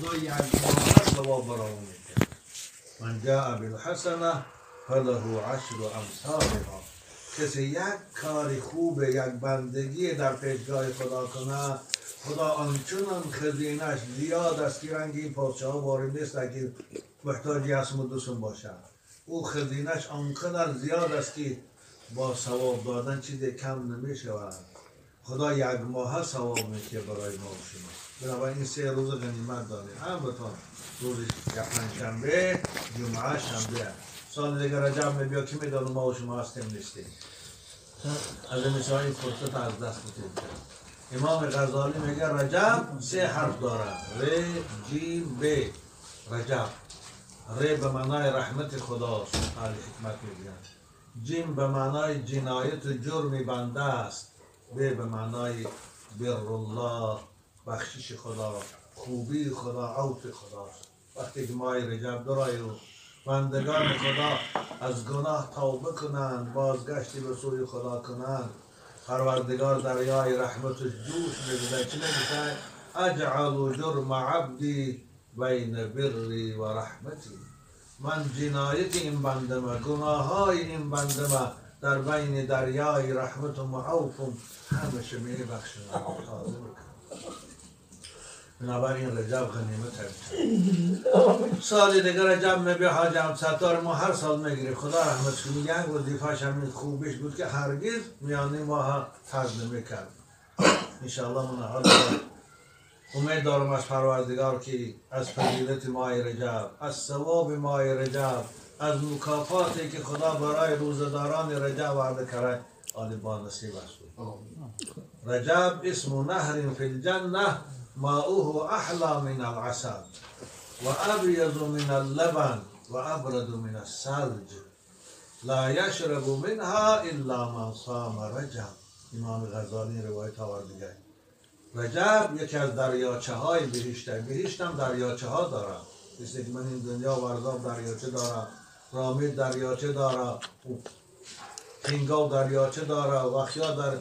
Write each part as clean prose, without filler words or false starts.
خدا یک ماه ثواب برای میده. من جاء بالحسنه فله عشر امثالها. کسی یک کار خوب، یک بندگی در پیشگاه خدا کنه، خدا آنچنان خزینش زیاد است که رنگ این پادشاه وارد نیست که محتاجی اسم و دوستم باشد. او خزینش آنقدر زیاد است که با ثواب دادن چیز کم نمی شود. خدا یک ماه ثواب میده برای ما و شما. بنابراین این سه روز غنیمت دانید. همتون روز پنجشنبه، جمعه، شنبه. سال دیگر رجب می بیا که میدانم ما و شما هستیم نیستیم. از این مثال این فرصت از دست میدید. امام غزالی میگه رجب سه حرف داره، ر جیم ب. رجب ر به معنای رحمت خداست، اهل حکمت میگن. جیم به معنای جنایت و جرم بنده است. ب به معنای بر الله، بخشش خدا، خوبی خدا، عفو خداست. وقتی که ماه رجب درآید و بندگان خدا از گناه توبه کنند، بازگشتی به سوی خدا کنند، پروردگار دریای رحمتش جوش می‌زند. چی می‌گه؟ اجعل جرم عبدی بین بری و رحمتی. من جنایت این بنده ما، گناههای این بنده ما در بین دریای رحمت و معوفم همیشه میبخشم. بنابراین رجب غنیمت هست. سال دیگر رجب میبه حاج عبدالستار ما هر سال میگیره، خدا رحمتش کنه. یک وظیفه‌اش همین خوبش بود که هرگز میانه ماه ترد نمیکرد. انشاءالله من حال امید دارم از پروردگار که از فضیلت ماه رجب، از ثواب ماه رجب، از مکافاتی که خدا برای روزه‌داران رجب وعده کرده آن با نصیب است. رجب اسم نهر فی الجنه ماؤه احلى من العسل و ابیض من اللبن و ابرد من الثلج لا یشرب منها الا من صام رجب. امام غزالی روایت آورده. رجب یکی از دریاچه های بهشت، بهشت هم دریاچه ها داره. مثل که من این دنیا ورزاب دریاچه داره، رامید دریاچه داره، هنگاو دریاچه داره، وخیا در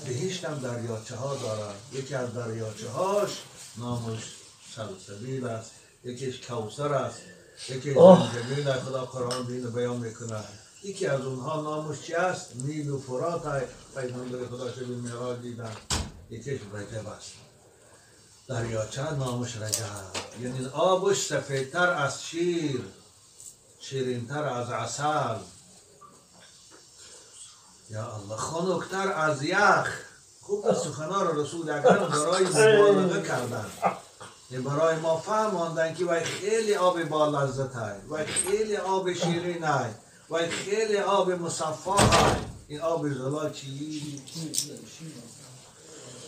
بهشت هم دریاچه ها داره. یکی از دریاچه هاش نامش سلسبیل است، یکیش کوثر است، یکیش زنجبیل است. خدا قرآن بین بیان میکنه. یکی از اونها نامش چی است؟ نیل و فرات. پیغمبر خدا شب معراج دیدن. یکیش رجب است. دریاچه نامش رجب، یعنی آبش سفیدتر از شیر، شیرینتر از عسل، یا الله، خنکتر از یخ. خوب سخنان رسول اکرم برای مبالغه کردن، برای ما فهماندن که وای خیلی آب با لذت های، وای خیلی آب شیرین های، وای خیلی آب مصفا های. این آب زلال چی؟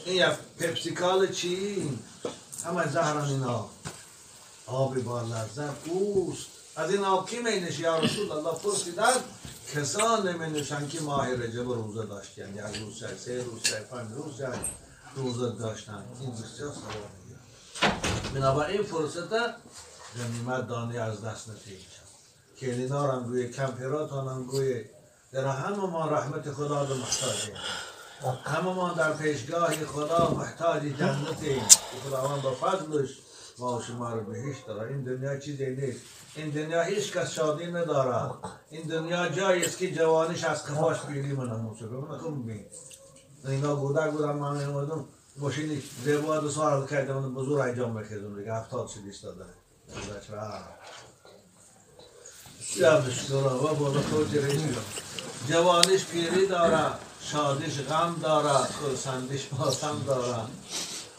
این یک پپسیکال چی؟ همه زهران اینا. آب با لذت اوست. از این آب کی می نشه یا رسول الله؟ پرسیدن. کسانی می نشن که ماه رجب روزه داشتن، یک روز شد، سه روز شد، پنج روز شد روزه داشتن. این بسیار ثواب میگیره. بنابراین فرصت غنیمت دانی از دست ندهید. کلینارم گویه، کمپراتانم گویه، در همه ما رحمت خدا رو محتاجیم. همه ما در پیشگاه خدا محتاج جنتیم. خداوند با فضلش ما شما رو بهشت داره. این دنیا چیزی نیست. این دنیا هیچ کس شادی نداره. این دنیا جایی است که جوانیش از قفاش پیری من موسیقی من خوب بین. اینا گودک بودم من می‌آمدم ماشینی زیبا دو سال کردم بزرگ انجام می‌کردم دیگه 70 شد ایستاده. یادش داره و بالا خود جوانیش پیری داره، شادیش غم داره، خرسندیش ماتم داره،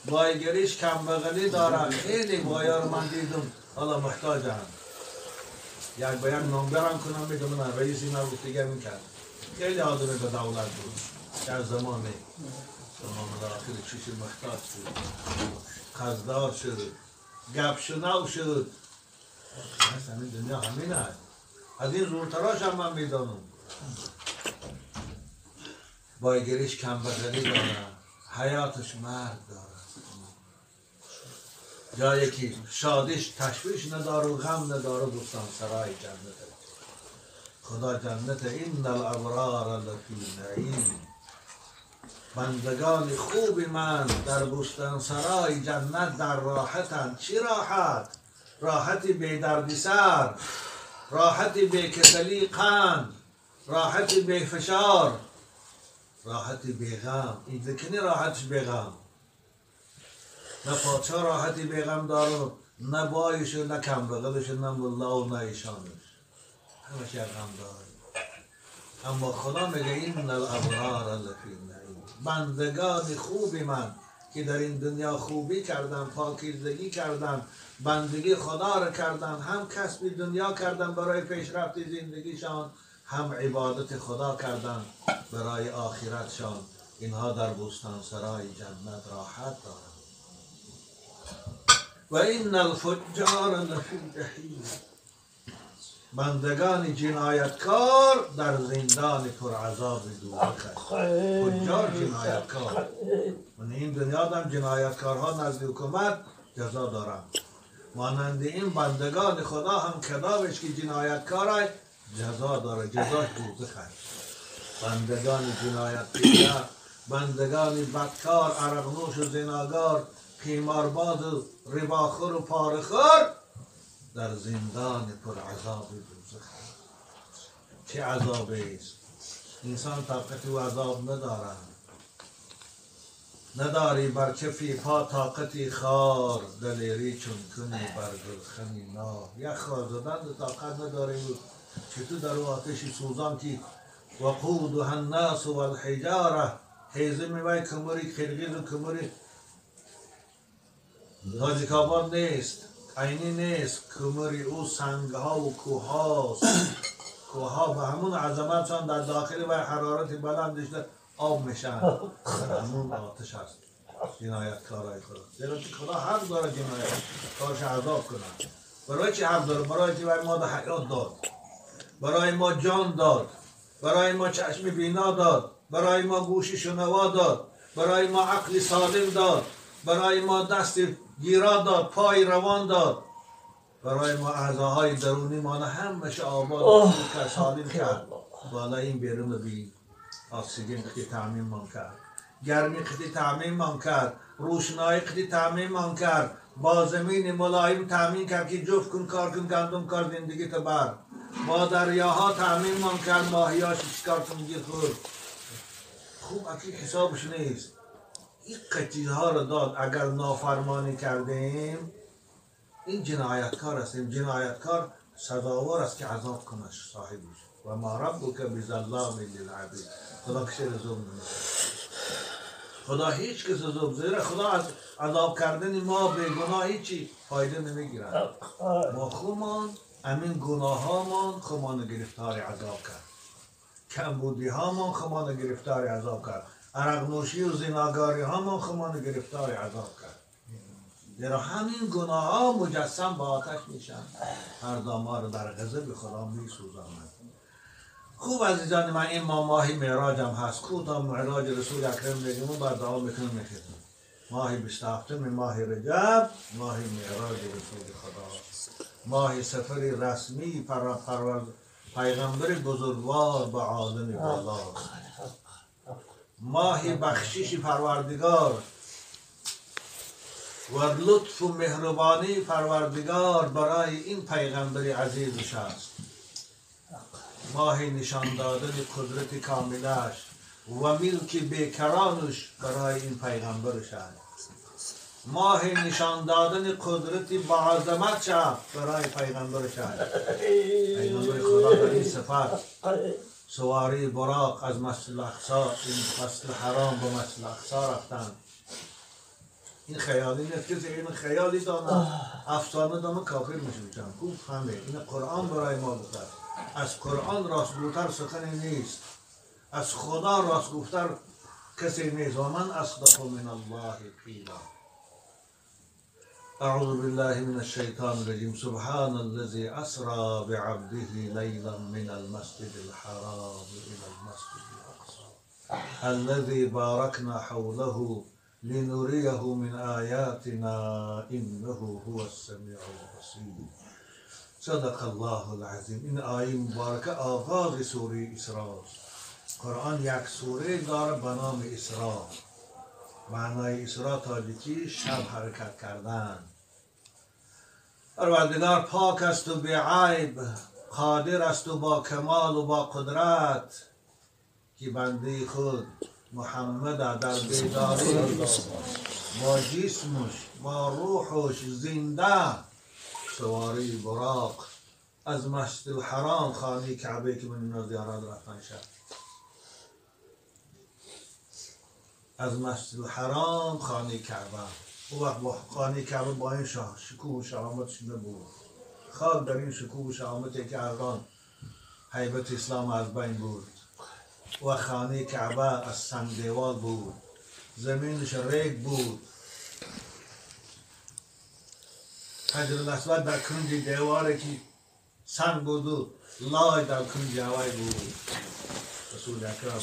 بایگریش کمبغلی داره. خیلی بایار من دیدم حالا محتاجم. یک به یک نامبرم کنم میگم من رئیس اینا بود دیگه میکرد. خیلی آدم به دولت بود در زمانه زمان آخر چیزی محتاج شد، قرضدار شد، گپ شنو شد. همین دنیا همین هست. از این زورتراش هم من میدانم. بایگریش کمبغلی داره، حیاتش مرگ داره. جایی که شادیش تشویش نداره و غم نداره. دوستان سرای جنت خدا جنت. ان الابرار لفی نعیم. بندگان خوب من در بستان سرای جنت در راحتند. چی راحت؟ راحتی بی دردسر، راحتی بی کسلی قند، راحتی بی فشار، راحتی بی غم. این ذکنی راحتش بی غم. نه پادشاه راحتی بی غم داره، نه بایش، نه کمبغلش، نه ملا و نه ایشانش، همش یک غم داره. اما خدا میگه این الابرار لفی نعیم، بندگان خوب من که در این دنیا خوبی کردن، پاکیزگی کردن، بندگی خدا را کردن، هم کسب دنیا کردن برای پیشرفت زندگیشان، هم عبادت خدا کردن برای آخرتشان، اینها در بستان سرای جنت راحت دارند. و این الفجار لفی جحیم، بندگان جنایتکار در زندان پرعذاب دوزخ. فجار جنایتکار، من این دنیا دم جنایتکارها نزد حکومت جزا دارند. مانند این بندگان خدا هم کدامش که جنایتکار جزا داره، جزاش دوزخ است. بندگان جنایتکار، بندگان بدکار، عرقنوش و زناگار، قیمارباز و رباخور و پاره‌خور در زندان پر عذاب دوزخ. چه عذابی است! انسان طاقت و عذاب ندارد. نداری بر کفی پا طاقتی خار، دلیری چون کنی بر گلخنی نار. یک خار زدن طاقت نداری، چطور در آتشی سوزان که وقودها الناس والحجاره، هیزم وی کمری قرغیز و کمری تاجیک آباد نیست، عینی نیست، کمری او سنگ ها و کوه هاست. کوه ها به همون عظمتشان در داخل و حرارت بلندش آب میشن، در همون آتش هست جنایتکارای خدا. زیرا که خدا حق داره جنایت کارش عذاب کنه. برای چی حق داره؟ برای که برای ما حیات داد، برای ما جان داد، برای ما چشم بینا داد، برای ما گوش شنوا داد، برای ما عقل سالم داد، برای ما دست گیرا داد، پای روان داد، برای ما اعضاهای درونی ما همش آباد کرد، سالم کرد. بالا این بیرون بی اکسیژن قطعی تامین من کرد، گرمی قطعی تامین من کرد، روشنایی قطعی تامین من کرد، با زمین ملایم تامین کرد که جفت کن، کار کن، گندم کار، زندگی تو بر. با دریاها تامین من کرد، ماهیاش شکار کن، گیر خورد. خوب اکی حسابش نیست. این چیزها رو داد. اگر نافرمانی کردیم این جنایتکار هستیم. جنایتکار سزاوار است که عذاب کنه صاحبش. و ما ربک بظلام للعبید. خدا کسی رو ظلم نمی‌کنه. خدا هیچ کس ظلم، زیرا خدا از عذاب کردن ما به گناه هیچی فایده نمیگیرد. ما خودمان همین گناهامان خودمان گرفتار عذاب کرد، کمبودی هامان خودمان گرفتار عذاب کرد، عرق نوشی و زناگاری هامان خودمان گرفتار عذاب کرد. زیرا همین گناه ها مجسم با آتش میشن، هر ما رو در غضب خدا میسوزاند. خوب عزیزان من، این ما ماهی معراج هم هست. کوتاه معراج رسول اکرم میگیم و بعد دعا میکنیم میخیزیم. ماهی 27 ماه رجب، ماهی معراج رسول خدا، ماه سفر رسمی پیغمبر بزرگوار به عالم بالا، ماه بخشش پروردگار و لطف و مهربانی پروردگار برای این پیغمبر عزیزش است، ماه نشان دادن قدرت کاملش و ملک بیکرانش برای این پیغمبرش است، ماه نشان دادن قدرت با عظمتش برای پیغمبرش است. پیغمبر خدا در این سفر سواری براق از مسجد الاقصی، این مسجد حرام به مسجد الاقصی رفتند. این خیالی نیست، کسی این خیالی دانه افسانه دانه کافر میشه. خوب فهمه این قرآن برای ما گفته. از قرآن راستگوتر سخنی نیست، از خدا راستگوتر کسی نیست. و من اصدق من الله قیلا. اعوذ بالله من الشیطان الرجیم. سبحان الذي اسرى بعبده لیلا من المسجد الحرام الى المسجد الاقصى الذي باركنا حوله لنريه من آياتنا إنه هو السميع البصير. صدق الله العظیم. این آیه مبارکه آغاز سوره اسراء. قرآن یک سوره داره به نام اسراء. معنای اسراء تاجیکی شب حرکت کردن. پروردگار پاک است و بی عیب، قادر است و با کمال و با قدرت، که بنده خود محمد در بیداری با جسمش با روحش زنده سواری براق از مسجد الحرام خانه کعبه که من اینا زیارت رفتن شد، از مسجد الحرام خانه کعبه. او وقت با خانه کعبه با این شکوه و شهامتش نبود. خاک در این شکوه و شهامتی که الان هیبت اسلام از بین بود. و خانه کعبه از سنگ دیوار بود، زمینش ریگ بود، حجر الاسود در کنج دیواری که سنگ بود و لای در کنج هوای بود. رسول اکرم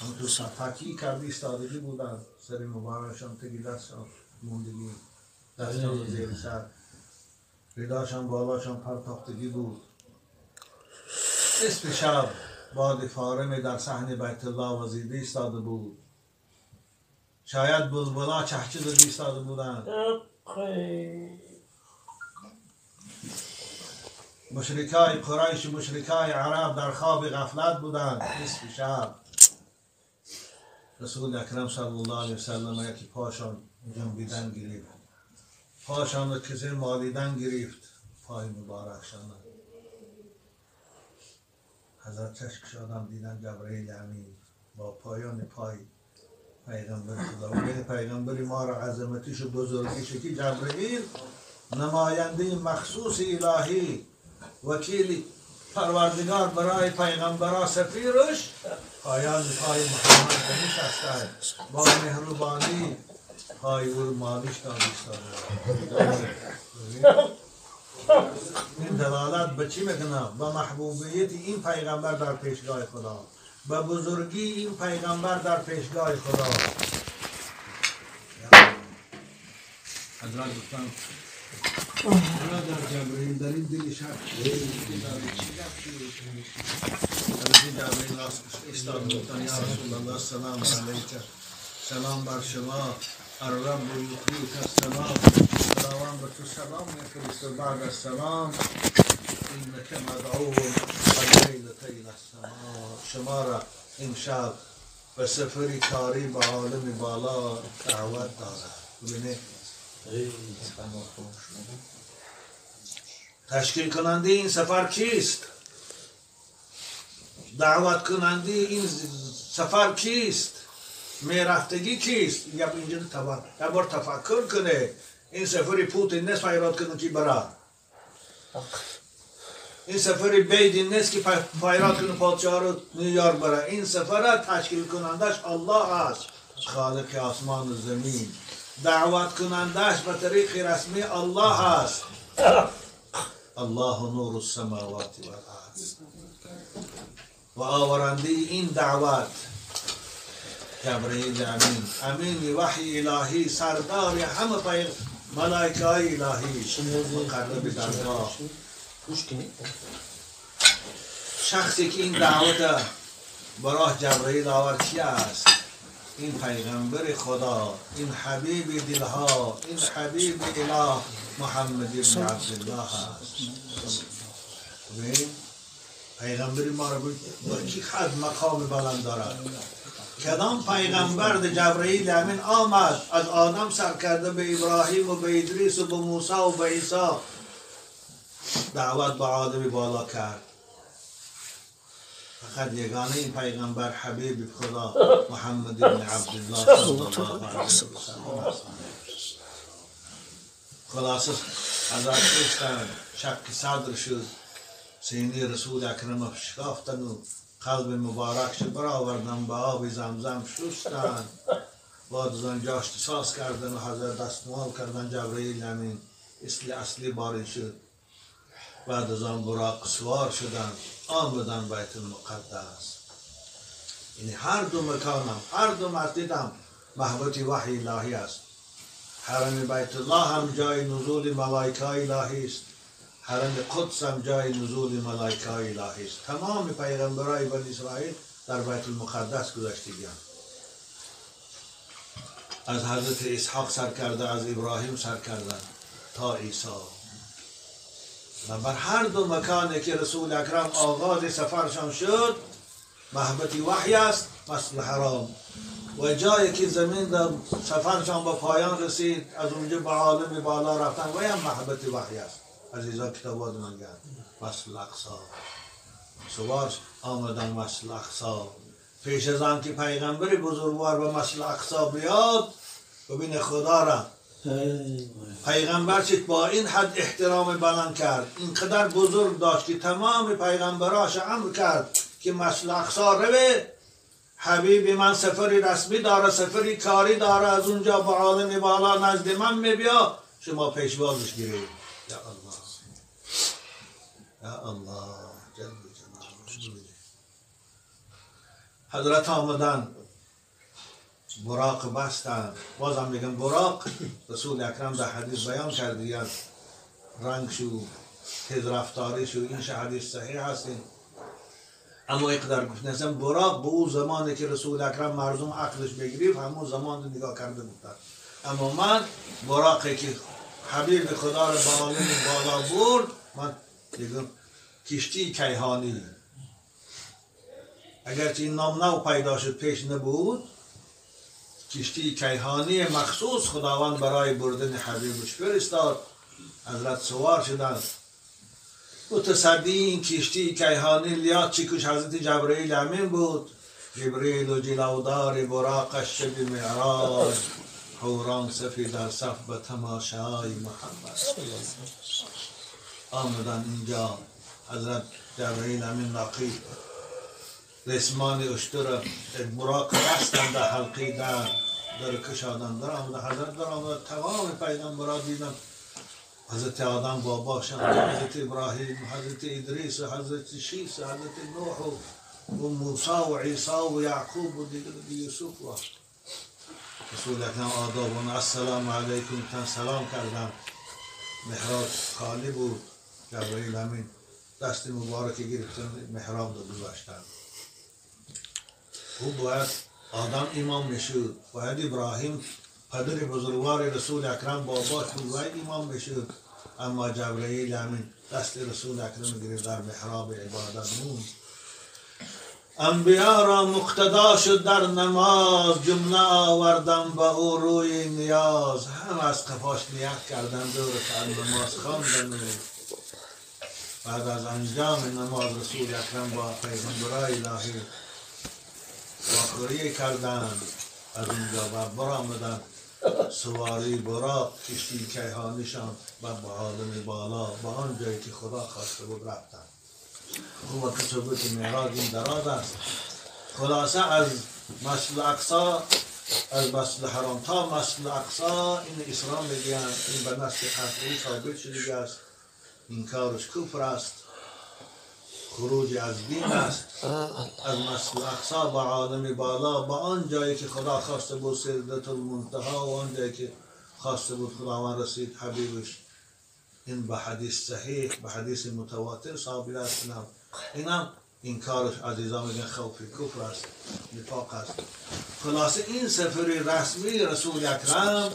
همونطور پاکی کرده ایستادگی بودن، سر مبارکشان تگی دستشان موندگی، دستشان زیر سر، رداشان بالاشان پرتاختگی بود. نصف شب باد فارم در صحن بیت الله وزیده ایستاده بود. شاید بلبلا چهچه زده ایستاده بودند. مشرکای قریش و مشرکای عرب در خواب غفلت بودند. نصف شب رسول اکرم صلی الله علیه وسلم یکی پاشان جنبیدن گرفت، پاشان را کسی مالیدن گرفت، پای مبارکشان. حضرت چشم شادم دیدن جبرئیل امین با پایان پای پیغمبر خدا. و بین پیغمبر ما را عظمتیش و بزرگیش که جبرئیل نماینده مخصوص الهی، وکیل پروردگار برای پیغمبرا سفیرش، پایان پای محمد نشسته با مهربانی پای او رو مالیش داد ایستاده. این دلالت به چی میکنه؟ به محبوبیت این پیغمبر در پیشگاه خدا، به بزرگی این پیغمبر در پیشگاه خدا. حضرت گفتن برادر جبرئیل در این دل شب چی جبرئیل ایستاد گفتن یا رسول الله سلام علیک، سلام بر شما، الرب یقریک السلام، خداوند به تو سلام میفرسته بعد از سلام، انک مدعو اللیلة الی السماء، شما را امشب به سفری کاری به عالم بالا دعوت دارد. ببینید تشکیل کننده این سفر کیست؟ دعوت کننده این سفر کیست؟ میرفتگی کیست؟ یا اینجا یه بار تفکر کنه. این سفر پوتین نیست فیراد کنه که برا، این سفر بیدین نیست که فیراد کنه پادشاه رو نیویورک برا. این سفر تشکیل کنندش الله است، خالق آسمان و زمین. دعوت کنندش به طریق رسمی الله است. الله نور السماوات والارض. و آورنده این دعوت جبرئیل امین، امین وحی الهی، سردار همه ملائکه های الهی، مقرب درگاه. شخصی که این دعوت براه جبرئیل آورد کی است؟ این پیغمبر خدا، این حبیب دلها، این حبیب اله، محمد ابن عبدالله است. پیغمبر ما را با کی حد مقام بلند دارد؟ کدام پیغمبر جبرئیل امین آمد از آدم سر کرده به ابراهیم و به ادریس و به موسی و به عیسی دعوت به عالم بالا کرد؟ فقط یگانه این پیغمبر حبیب خدا محمد بن عبدالله صلی الله علیه وسلم. خلاصه حضرت گفتند شق صدر شد، سینه رسول اکرم شکافتن و قلب مبارک شد برآوردن، به آب زمزم شستن، بعد از آن جاشت ساز کردن و حضرت دستمال کردن. جبرئیل امین اصلی باری شد. بعد از آن براق سوار شدن، آمدن بیت المقدس. یعنی هر دو مکانم، هر دو مسجدم محبت وحی الهی است. حرم بیت الله هم جای نزول ملائکه الهی است، حرم قدس هم جای نزول ملائکه الهی است. تمام پیغمبرای بنی اسرائیل در بیت المقدس گذشتگی. از حضرت اسحاق سر کرده، از ابراهیم سر کرده تا عیسی. و بر هر دو مکانی که رسول اکرم آغاز سفرشان شد محبت وحی است، مسجد الحرام. و جایی که زمین در سفرشان به پایان رسید، از اونجا به عالم بالا رفتن و هم محبت وحی است. عزیزا کتابات میگن مسجد الاقصی سوار آمدن مسجد الاقصی. پیش از آن که پیغمبر بزرگوار به مسجد الاقصی بیاد ببین خدا را پیغمبر چه با این حد احترام بلند کرد، اینقدر بزرگ داشت که تمام پیغمبراش امر کرد که مسجد الاقصی روه، حبیب من سفری رسمی داره، سفری کاری داره، از اونجا به عالم بالا نزد من میبیا، شما پیشوازش گیرید. یا الله، یا الله جل جلاله. حضرت آمدن براق بستن. بازم میگم براق رسول اکرم در حدیث بیان کرده رنگ شو، تیز رفتاری شو، این حدیث صحیح هستین. اما اینقدر گفتن براق به او زمانی که رسول اکرم مردم عقلش بگیرید همون زمان نگاه کرده بودن. اما من براقی که حبیب خدا رو به عالم بالا برد، من میگم کشتی کیهانی، اگرچه این نام نو پیدا شد پیش نبود، کشتی کیهانی مخصوص خداوند برای بردن حبیبش فرستاد. حضرت سوار شدند. متصدی این کشتی کیهانی لیاد چیکوش حضرت جبرئیل امین بود. جبریل و جلودار براقش شب معراج، حوران صفی در صف به تماشای محمد. آمدن اینجا حضرت جبرئیل امین نقی رسمان اشتر براق بستند در حلقی در کشادن در آمده. حضرت در آمده تمام پیغمبران دیدن، حضرت آدم باباشان، حضرت ابراهیم، حضرت ادریس، حضرت شیس، حضرت نوح و موسی و عیسی و یعقوب و دیگر یوسف و رسول اکرم آداب و السلام علیکم تن سلام کردن. محراب خالی بود. جبرئیل امین دست مبارک گرفتن محراب رو گذاشتن. او باید آدم امام میشد، باید ابراهیم پدر بزرگوار رسول اکرم باباش بود، باید امام میشد. اما جبرئیل امین دست رسول اکرم گرفت در محراب عبادت موند. انبیا را مقتدا شد در نماز، جمله آوردم به او روی نیاز. هم از قفاش نیت کردن دو رکعت نماز خواندن. بعد از انجام نماز رسول اکرم با پیغمبرای الهی واخوری کردند. از اونجا و برآمدند سواری براق کشتی کیهانیشان و به عالم بالا، به آن جایی که خدا خواسته بود رفتند. خوب که ثبوت معراج این دراز است. خلاصه از مسجد الاقصی، از مسجد الحرام تا مسجد الاقصی این اسلام میگن، این به نص قطعی ثابت شده است. این کارش کفر است، خروج از دین است. از مسجد الاقصی به عالم بالا، به آن جایی که خدا خواسته بود سدرة المنتهی و آن جایی که خواسته بود خداوند رسید حبیبش. این به حدیث صحیح، به حدیث متواتر ثابت است. اینم این کارش عزیزان میگن خوف کفر است، نفاق است. خلاصه این سفر رسمی رسول اکرم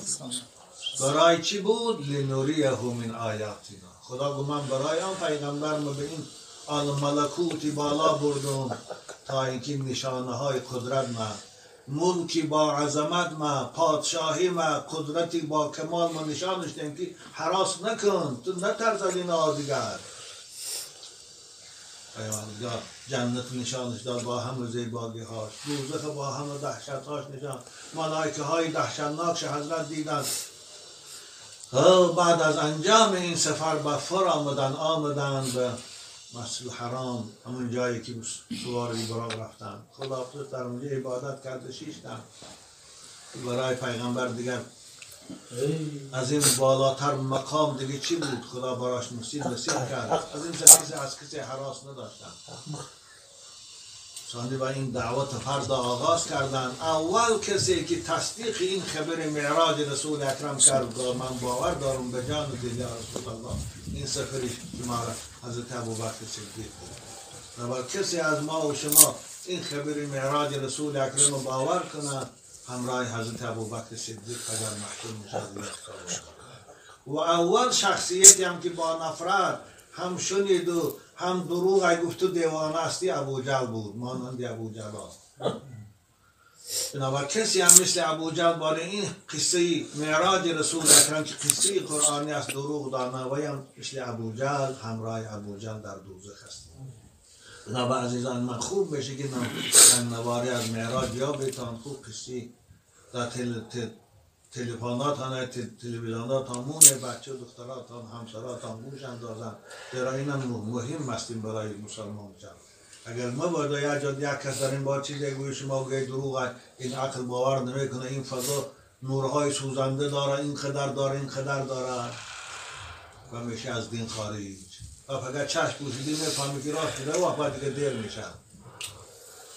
برای چی بود؟ لنوریه من آیاتنا. خدا گفت من برای آن پیغمبر ما به این عالم ملکوتی بالا بردم تا اینکه نشانه های قدرت ما، ملکی با عظمت ما، پادشاهی ما، قدرتی با کمال ما نشانش دهیم که هراس نکن، تو نترس از این دیگر. پیغمبر جنت نشانش داد با همه زیبایی هاش، دوزخ با همه دهشت هاش نشان، ملائکه های دهشتناکش حضرت دیدن. بعد از انجام این سفر به فر آمدن به مسجد الحرام، همون جایی که سواری براق رفتن. خدا خود در اونجا عبادت کرده شیشتن. برای پیغمبر دیگر از این بالاتر مقام دیگه چی بود؟ خدا براش نصیب کرد. از این کسی از کسی هراس نداشتن. ثانی با این دعوت فرد آغاز کردن. اول کسی که تصدیق این خبر معراج رسول اکرم کرد، من باور دارم به جان و دل یا رسول الله، این سفری شما حضرت ابوبکر صدیق بود. و کسی از ما و شما این خبر معراج رسول اکرم باور کنه همراه حضرت ابوبکر صدیق پدر محکوم میشه. و اول شخصیتی هم که با نفرت هم شنید و هم دروغ گفت و دیوانه استی ابوجهل بود، مانند ابوجهل. بنابر کسی هم مثل ابوجهل برای این قصه معراج رسول اکرم که قصه قرآنی است دروغ دانه و هم مثل ابوجهل همراه ابوجهل در دوزخ است. بنابر عزیزان من خوب میشه که نواری از معراج یا بیتان خوب قصه در تلفناتان تلویزیوناتان مونه بچه و دختراتان همسراتان گوش اندازن. در اینم مهم هستیم برای مسلمان جان. اگر ما باید یک جا یک کس در این بار چیزی گوی شما گوی دروغ، این عقل باور نمیکنه، این فضا نورهای سوزنده داره، این قدر داره، این قدر داره و میشه از دین خارج. و فقط چشم پوشیدی میفهمی که راست بوده و بعد دیگه دیر میشه.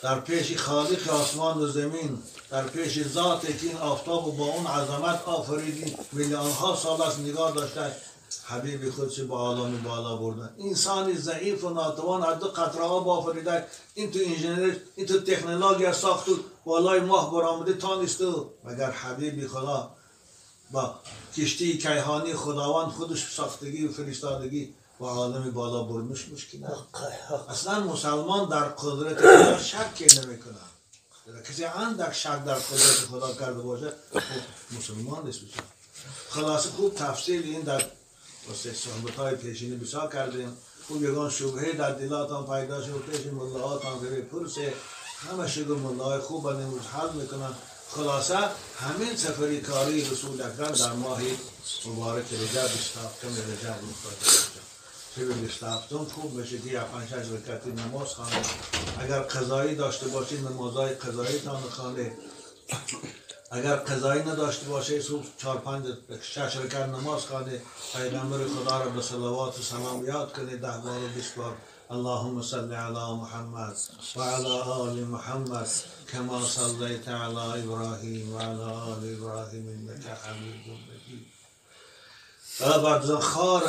در پیش خالق آسمان و زمین، در پیش ذاتی که این آفتاب و با اون عظمت آفریدی میلیون ها سال است نگاه داشته، حبیب خودش با عالم بالا بردن. انسان ضعیف و ناتوان از دو قطره آب آفریده، این تو انجینر، این تو تکنولوژی ساخت و بالای ماه برآمده تانست، مگر حبیب خدا با کشتی کیهانی خداوند خودش ساختگی و فرستادگی و عالم بالا بردنش مشکل است. اصلا مسلمان در قدرت خدا شک نمیکنه. کسی اندک شک در قدرت خدا کرده باشه مسلمان نیست. خلاصه خوب تفصیل این در واسه صحبت‌های پیشینی بسیار کردیم. خوب یگان شبهه در دلاتان پیدا شد، پیش ملاهاتان بری پرسه، همه شگو ملاهای خوب امروز حل میکنن. خلاصه همین سفری کاری رسول اکرم در ماه مبارک رجب 27 رجب رخ داد. شب 27 خوب میشه که 5-6 رکعت نماز خوانید. اگر قضایی داشته باشید نمازهای قضایی تان خوانید. اگر قضایی نداشته باشه صبح 4-5-6 رکعت نماز خوانید. پیغمبر خدا را به صلوات و سلام یاد کنید 10 بار و 20 بار. اللهم صل علی محمد و علی آل محمد کما صلیت علی ابراهیم و علی آل ابراهیم انک حمید مجید. و بعد از خار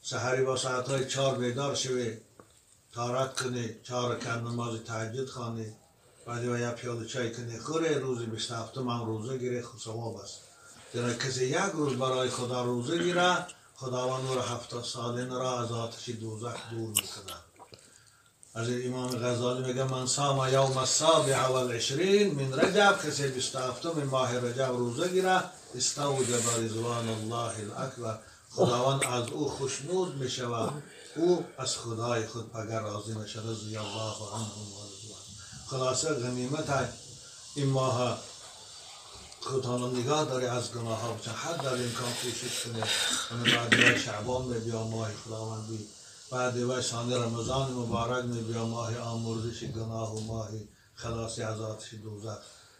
سحری با ساعتهای 4 بیدار شوی، طهارت کنی، 4 رکعت نماز تهجد خوانی، بعد و یک پیاله چای کنی خوره. روز 27 هم روزه گیره، ثواب است. زیرا کسی یک روز برای خدا روزه گیره، خداوند او را 70 ساله را از آتش دوزخ دور میکنه. از امام غزالی میگه من صام یوم السابع والعشرین من رجب، کسی 27 ماه رجب روزه گیره، استوجب رضوان الله الاکبر، خداوند از او خوشنود می شود، او از خدای خود پگر راضی می شود. رضی الله عنهم و رضوان. خلاصه غنیمت این ماه خودتان نگاه داری از گناه ها بچن، حد در امکان کوشش کنه. بعد وای شعبان می بیا ماه خداوندی، بعد وای سال رمضان مبارک می بیا ماه آمرزش گناه و ماه خلاصی از آتش دوزخ.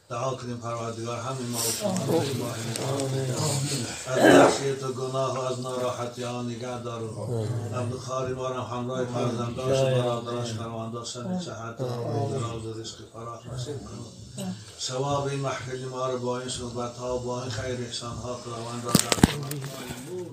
دعا کنیم پروردگار همین ما و شما از معصیت و گناه و از ناراحتی ها نگه دارو. عبدالخاری ما را همراه فرزنداش و برادراش خانواده‌اش سن صحت و دراز و رزق فراخ نصیب کنیم. ثواب این محفل ما را با این صحبت ها و با این خیر احسان ها خداوند را در نور.